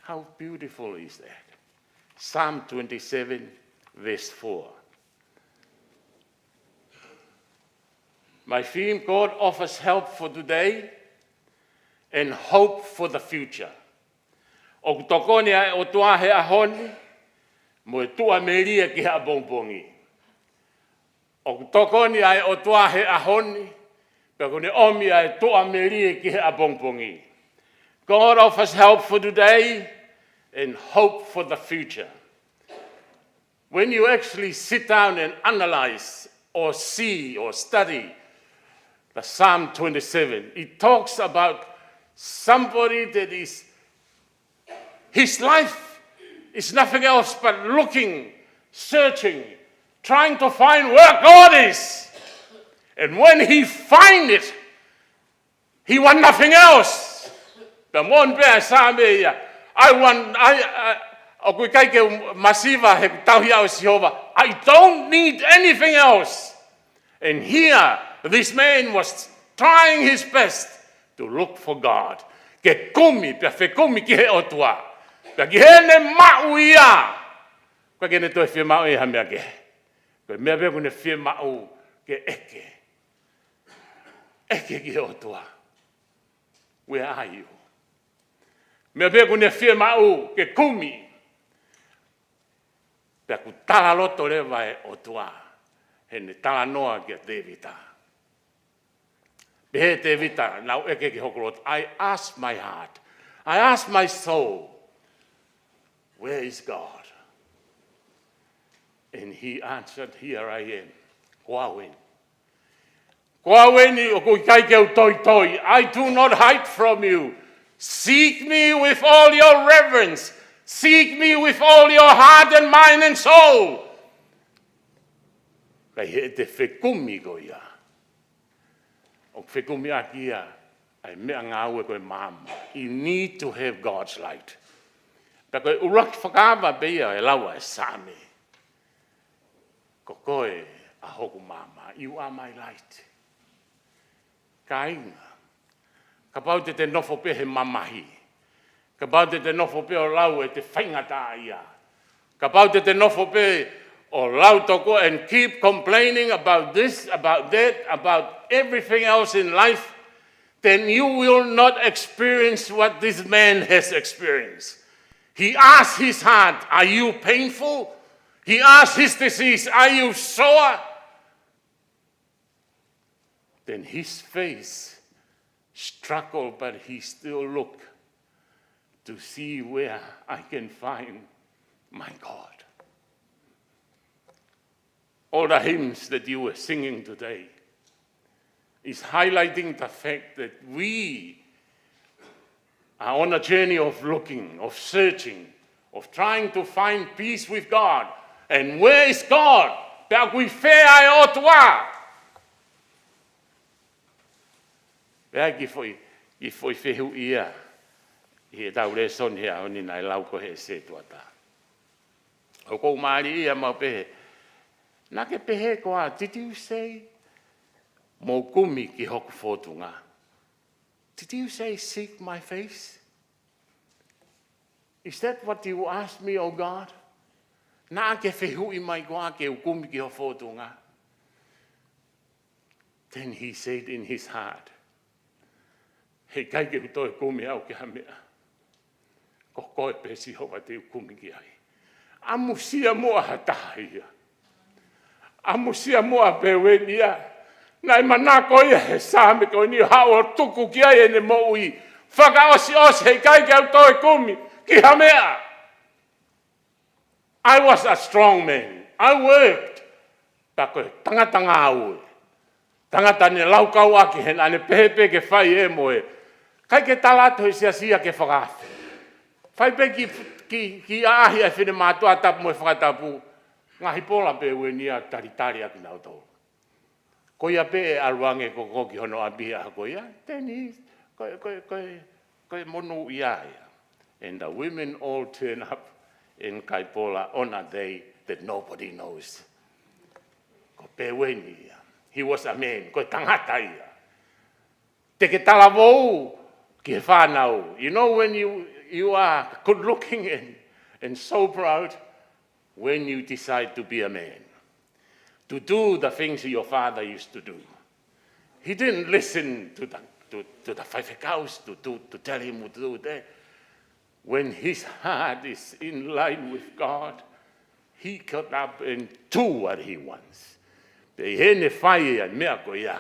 How beautiful is that? Psalm twenty-seven, verse four. My theme: God offers help for today and hope for the future. ʻOku tokoni ʻa e ʻOtua he ʻaho ni, mo e tuʻamelie ki he ʻapongipongi. ʻOku tokoni ʻa e ʻOtua he ʻaho ni, pea ʻoku ne ʻomi ʻa e tuʻamelie ki he ʻapongipongi. God offers help for today and hope for the future. When you actually sit down and analyze or see or study the Psalm twenty-seven, it talks about somebody that is, his life is nothing else but looking, searching, trying to find where God is. And when he finds it, he want nothing else. Pea moʻoni pē ʻa e Saame ia. I want, I, I, ʻoku ʻikai ke u masiva he ʻoku tauhi au ʻe Sihova. I don't need anything else. And here, this man was trying his best to look for God. Ke kumi, pea fekumi ki he ʻOtua. Pea ki heʻene maʻu ia, ʻoku ʻikai ke ne toe fiemaʻu ʻe ia ha meʻa kehe. Ko e meʻa pē ʻoku ne fiemaʻu ke ʻeke. ʻEke ki he ʻOtua. Where are you? Meʻa pē ʻoku ne fiemaʻu ke kumi. Pea ʻoku talaloto leva e ʻOtua heʻene talanoa kia Tēvita. Pehē ʻe Tēvita, naʻá ku ʻeke ki hoku loto, I ask my heart, I ask my soul, where is God? And he answered, here I am. Ko au eni. Ko au eni, ʻoku ʻikai ke u toitoi. I do not hide from you. Seek me with all your reverence. Seek me with all your heart and mind and soul. Kae ʻi heʻete fekumi ko ia, ʻoku fekumi ʻaki ia ʻa e meʻangāue ko e maama. You need to have God's light. Pea ko e ʻuluaki fakaava pē ia ʻe lau ʻa e Saame. Ko koe ʻa hoku maama. You are my light. Kāinga, kapau te te nofo pē he mamahi. Kapau te te nofo pē ʻo lau ʻete faingataʻaʻia. Kapau te te nofo pē ʻo lau toko and keep complaining about this, about that, about everything else in life, then you will not experience what this man has experienced. He asked his heart, are you painful? He asked his disease, are you sore? Then his face struggle, but he still look to see where I can find my God. All the hymns that you were singing today is highlighting the fact that we are on a journey of looking, of searching, of trying to find peace with God. And where is God? Pea ʻoku ʻi fē ʻa e ʻOtua? Pea ki he foʻi, ki he foʻi fehuʻi ia ʻi heʻetau lēsoni he ʻaho ni naʻe lau ko ē ʻe he sētuata. ʻOku ou mālieʻia maʻu pē he naʻá ke pehē koā, did you say, mou kumi ki hoku fōtunga? Did you say, seek my face? Is that what you asked me, O God? Naʻá ke fehuʻi mai koā ke u kumi ki ho fōtunga? Then he said in his heart, heʻikai ke u toe kumi au ki ha meʻa. Ko koe pē Sihova te u kumi ki ai. ʻAmusia muʻa ha taha ia. ʻAmusia muʻa pē ʻeni ia. Naʻe manako ia he Saame ko eni ʻo haʻu ʻo tuku ki ai ʻene moʻui. Fakaʻosiʻosi, heʻikai ke u toe kumi ki ha meʻa. I was a strong man. I worked. Pea ko e tangata ngāue. Tangata ne laukau ʻaki he naʻá ne pehē pē ke fai ʻe ia mo e. ʻIkai ke tala atu he siasi ia ke fakaafe. Fai pē ki, ki, ki ʻaʻahi ʻa e finemātuʻa tapu mo e fakatapu. Ngaahi pola pē ʻeni ia talitali ʻaki nautolu. Ko ia pē ʻe ʻalu ange ko ē ki hono ʻapi he ʻaho ko ia. Then he, ko, ko, ko, ko e monūʻia ia. And the women all turn up in Kaipola on a day that nobody knows. Ko Peweni ia. He was a man. Ko e tangata ia. Te ke talavou ki he fānau. You know, when you, you are good looking and, and so proud when you decide to be a man, to do the things your father used to do. He didn't listen to the, to, to the faifekaus to, to, to tell him to do that. When his heart is in line with God, he got up and do what he wants. Pea ʻi heʻene fai ʻa e meʻa ko ia,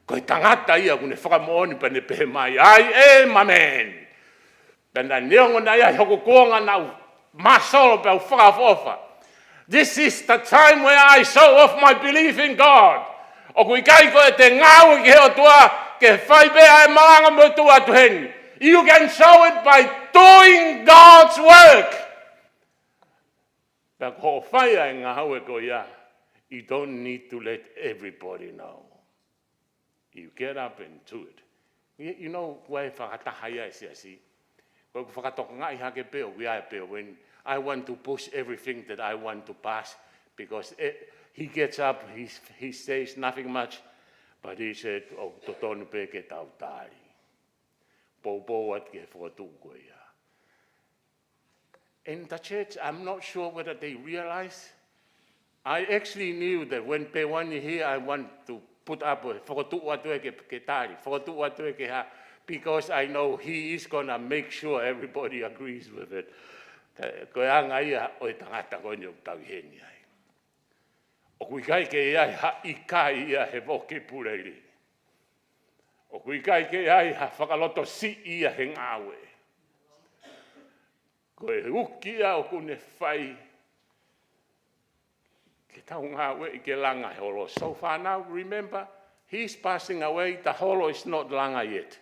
ko e tangata ia kuo ne fakamoʻoni pea ne pehē mai, "I am a man." Pea naʻe neongo naʻe ʻi ai hoku kuonga naʻa ku māsolo pea u fakaʻofoʻofa. This is the time where I show off my belief in God. ʻOku ʻikai ko ʻete ngāue ki he ʻOtua ke fai pē ʻa e malanga mo e tuʻu atu heni. You can show it by doing God's work. Pea ko hoʻo fai ʻa e ngāue ko ia, you don't need to let everybody know. You get up and do it. You, you know, ʻoku ʻi ai e fakataha ia ʻa e siasi. Ko ʻeku fakatokangaʻi hake pē ʻoku ʻi ai pē, when I want to push everything that I want to pass, because it, he gets up, he, he says nothing much, but he said, "ʻOku totonu pē ke tau tali." Poupou atu ki he fokotuʻu ko ia. In the church, I'm not sure whether they realize. I actually knew that when Pewani here, I want to put up a fokotuʻu atu ē ke, ke tali, fokotuʻu atu ē ke hā, because I know he is gonna make sure everybody agrees with it. Ka, ko e anga ia ʻo e tangata ko eni ʻoku tau ʻi heni ai. ʻOku ʻikai ke ʻi ai ha ʻikai ia he vokipuleli. ʻOku ʻikai ke ʻi ai ha fakalotosiʻi ia he ngāue. Ko e uki ia ʻoku ne fai ke tau ngāueʻi ke langa e holo. So far now, remember, he's passing away, the holo is not langa yet.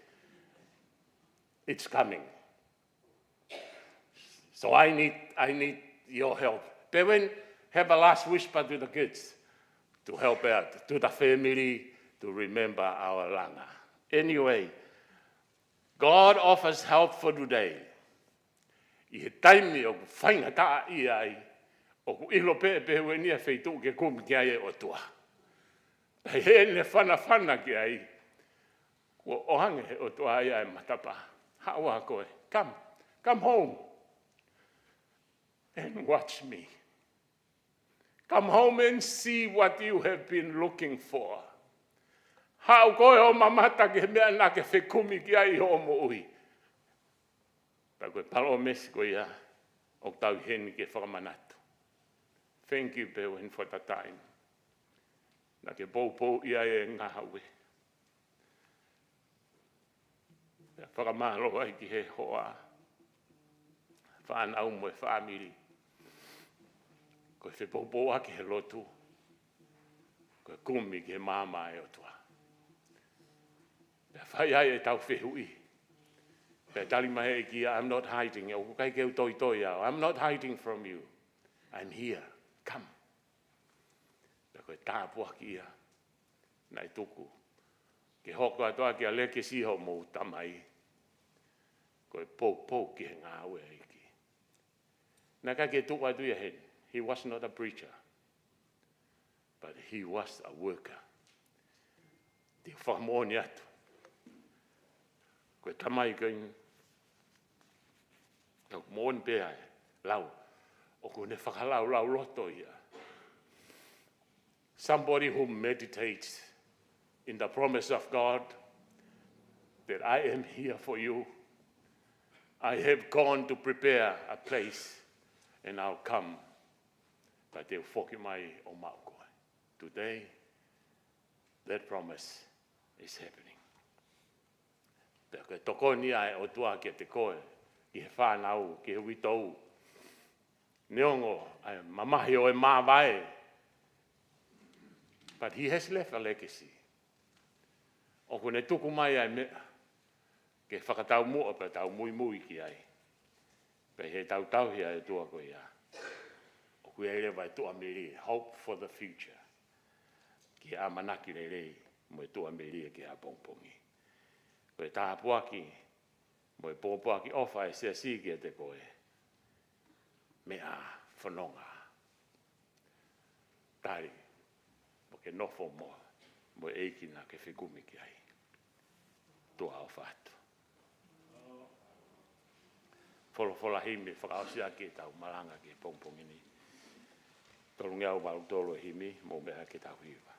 It's coming. So I need, I need your help. Pewani, have a last whisper to the kids to help out, to the family, to remember our langa. Anyway, God offers help for today. ʻI he taimi ʻoku faingataʻaʻia ai, ʻoku ʻilo pē ʻe Pewani ʻa e feituʻu ke kumi ki ai e ʻOtua. Pea ʻi heʻene fanafana ki ai, kuo ʻoange ʻe he ʻOtua ia e matapā. Haʻu ā koe. Come. Come home and watch me. Come home and see what you have been looking for. Haʻu koe ʻo mamata ki he meʻa naʻa ke fekumi ki ai ʻi hoʻo moʻui. Pea ko e palōmesi ko ia ʻoku tau ʻi heni ke fakamanatu. Thank you, Pewani, for the time. Naʻa ke poupouʻi ʻa e ngāue. Pea fakamālō ai ki he hoa, fānau mo e fāmili. Ko e fepoupouaki he lotu, ko e kumi ki he maama ʻo e ʻOtua. Pea fai ai ʻetau fehuʻi. Pea tali mai ʻe ia, "I'm not hiding, ʻoku ʻikai ke u toitoi au. I'm not hiding from you. I'm here. Come." Pea ko e tāpuaki ia naʻe tuku ke hoko atu ʻaki ʻa e lekesi ʻa hoʻomou tamai. Ko e poupou ki he ngāue ʻa e ʻEiki. Naʻe ʻikai ke tuʻu atu ia heni. He was not a preacher, but he was a worker. Te u fakamoʻoni atu. Ko e tamai ko eni, ʻoku moʻoni pē ʻa e lau, ʻoku ne fakalaulauloto ia. Somebody who meditates in the promise of God, that I am here for you. I have gone to prepare a place, and I'll come. Pea te u foki mai ʻo maʻu koe. Today, that promise is happening. Pea ko e tokoni ʻa e ʻOtua kiate koe, ki he fānau, ki he uitou. Neongo ʻa e mamahi ʻo e māvae, but he has left a legacy. ʻOku ne tuku mai ʻa e meʻa ke fakataumuʻa pea tau muimui ki ai. Pea ʻi heʻetau tauhi ʻa e ʻOtua ko ia, ʻoku ʻi ai leva e tuʻamelie, hope for the future. Ki he ʻamanaki lelei mo e tuʻamelie ki he ʻapongipongi. Ko e tāpuaki mo e pōpoaki ʻofa ʻa e Siasi kiate koe. Meʻa fononga. Tali, mo ke nofo mo, mo e ʻEiki naʻa ke fekumi ki ai. Tuʻa ʻofa atu. folofola himi fakaʻosi ʻaki ʻetau malanga ki he pongipongi ni. Tolungeau valu tolu e himi, mou meʻa ke tau hiva.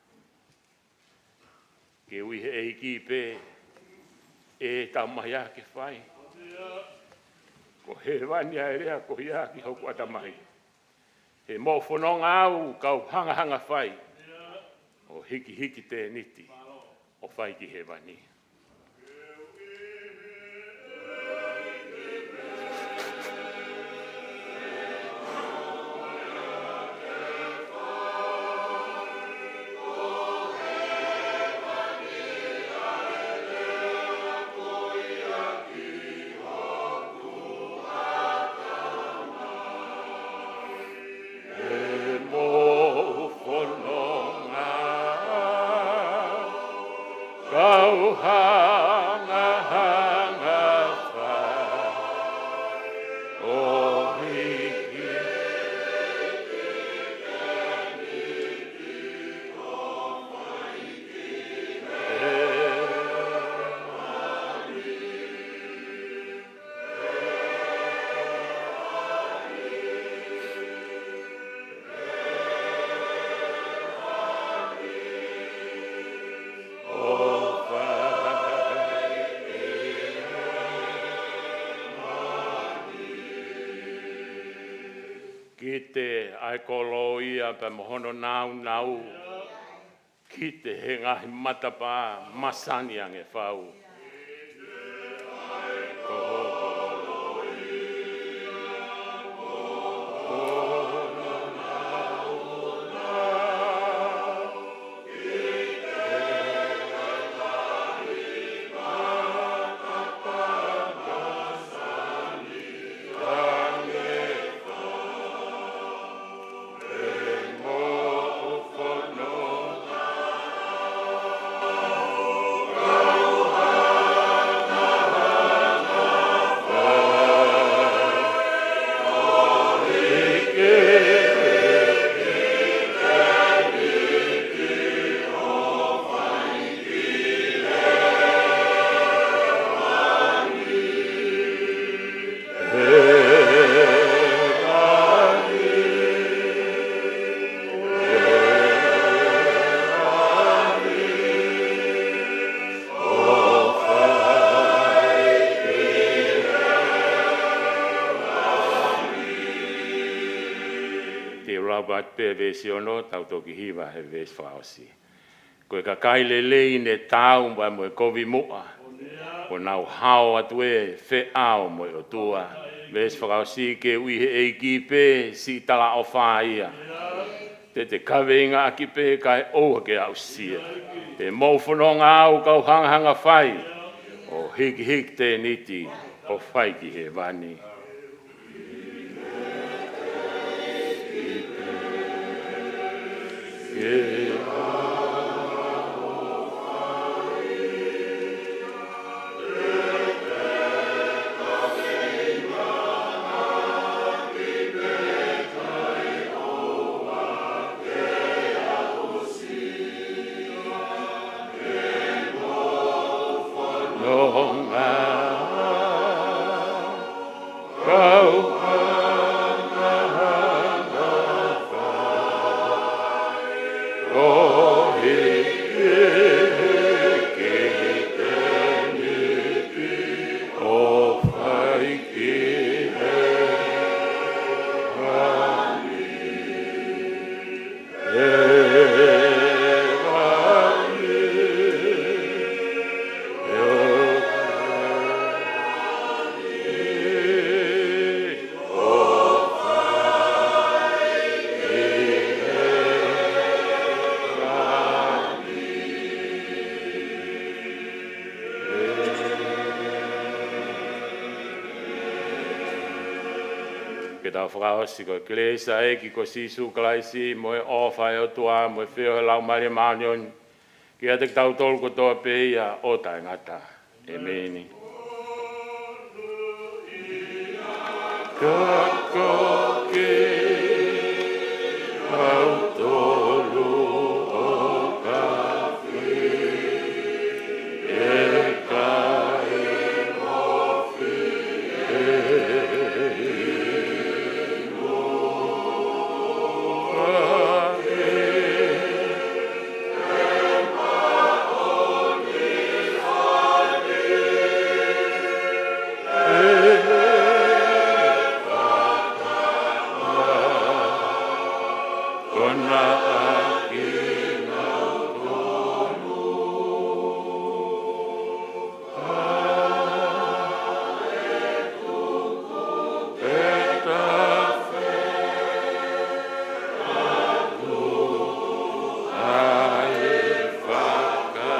Ke ui he ʻEiki pē ʻetau mahi ʻa ke fai. Ko hēvani ʻa e lea ko ia ki hoku ʻatamai. He moʻu fononga au kau hangahanga fai ʻo hikihiki tēniti ʻo fai ki hēvani. He moʻu fononga kau hangahanga fai ʻo hiki Kite ʻa e koloa ia pea mo hono nāunau. Kite he ngaahi matapā masani ange fau. Te u lau atu pē veesi ono, tau toki hiva he veesi fakaʻosi. Ko e kakai lelei ne taau mo e kovi muʻa, kuo nau hao atu ʻo feʻao mo e ʻOtua. Veesi fakaʻosi, ke ui he ʻEiki pē siʻi talaʻofa ia. Te te kaveinga ʻaki pē kae ʻoua ke aʻusia. He moʻu fononga au kau hangahanga fai ʻo hikihiki tēniti ʻo fai ki hēvani. Nonga kau hangahanga fai ʻo hikihiki tēniti ʻo fai ki hēvani. Ke tau fakaʻosi. Ko e kelesi ʻa e ʻEiki ko Sīsū Kalaisi, mo e ʻofa ʻa e ʻOtua, mo e feohi ʻa e Laumālie Māʻoniʻoni, ke ʻiate kitautolu kotoa pē ia ʻo taʻengata. ʻEmeni. Ka ko kitautolu ʻoku fie ʻi he kaimofi, ʻe Naʻa kinautolu ʻa e tuku pē tafe atu ʻa e faka